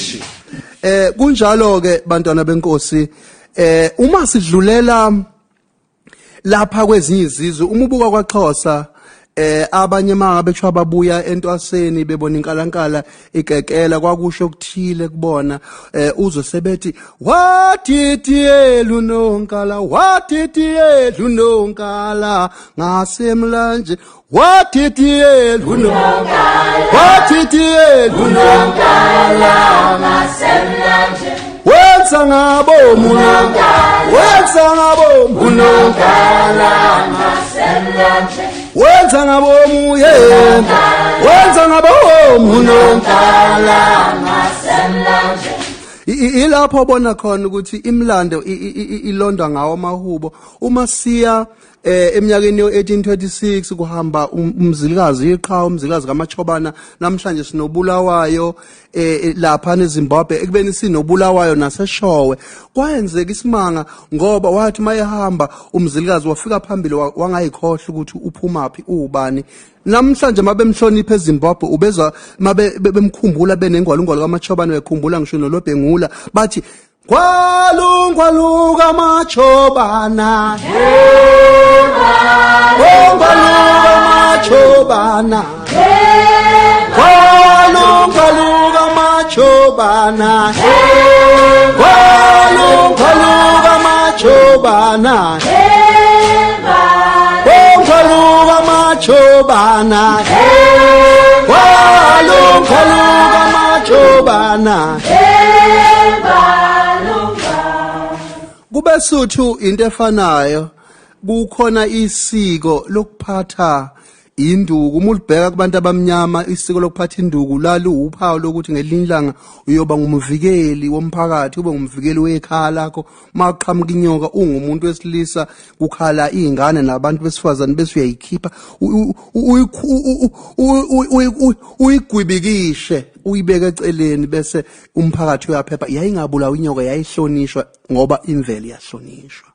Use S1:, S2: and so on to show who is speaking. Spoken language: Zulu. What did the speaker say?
S1: Eish.
S2: Kunjalo ke bantwana benkosi, uma sidlulela lapha kwezinye izizwe, uma ubuka kwaXhosa, abanye mangabe kuthiwa babuya entwaseni bebona inkalankala ikekela, kwakusho okuthile kubona. Uzwe sebethi wadidiyelu nonkala, wadidiyelu nonkala ngasemlanje, wadidiyelu nonkala, wadidiyelu nonkala
S3: ngasemlanje,
S2: wenza ngabomu, wenza ngabomu
S3: nonkala ngasemlanje,
S2: wenza ngabomu ye, wenza ngabomu
S3: nonkala ngasemlanje.
S2: Ilapho obona khona ukuthi imlando ilondwa ngawo amahubo. Uma siya eminyakeni yo-1826 kuhamba uMzilikazi iqhawe, uMzilikazi kaMachobana. Namhlanje sinoBulawayo lapha neZimbabwe, ekubeni sinoBulawayo naseShowe. Kwayenzeka isimanga ngoba wathi mayehamba uMzilikazi wafika phambili wangayikhohlwa ukuthi uphumaphi, ubani. Namhlanje mabemhlonipha eZimbabwe, ubezwa mabe bemkhumbula benengwalungwalo kaMachobana, bekhumbula ngisho noLobhengula, bathi Gwalungwalu kaMachobana, Gwalungwalu kaMachobana, Gwalungwalu kaMachobana, Gwalungwalu kaMachobana, Gwalungwalu kaMachobana, Gwalungwalu kaMachobana. Kubesuthu into efanayo, kukhona isiko lokuphatha induku. Uma ulibheka kubantu abamnyama, isiko lokuphatha induku laluwuphawu lokuthi ngelinye ilanga uyoba ngumvikeli womphakathi, ube ngumvikeli wekhaya lakho. Uma kuqhamuka inyoka ungumuntu wesilisa, kukhala iy'ngane nabantu besifazane, bese uyayikhipha, uyigwibikishe, uyibeke eceleni, bese umphakathi uyaphepha. Yayingabulawa inyoka, yayihlonishwa ngoba imvelo iyahlonishwa.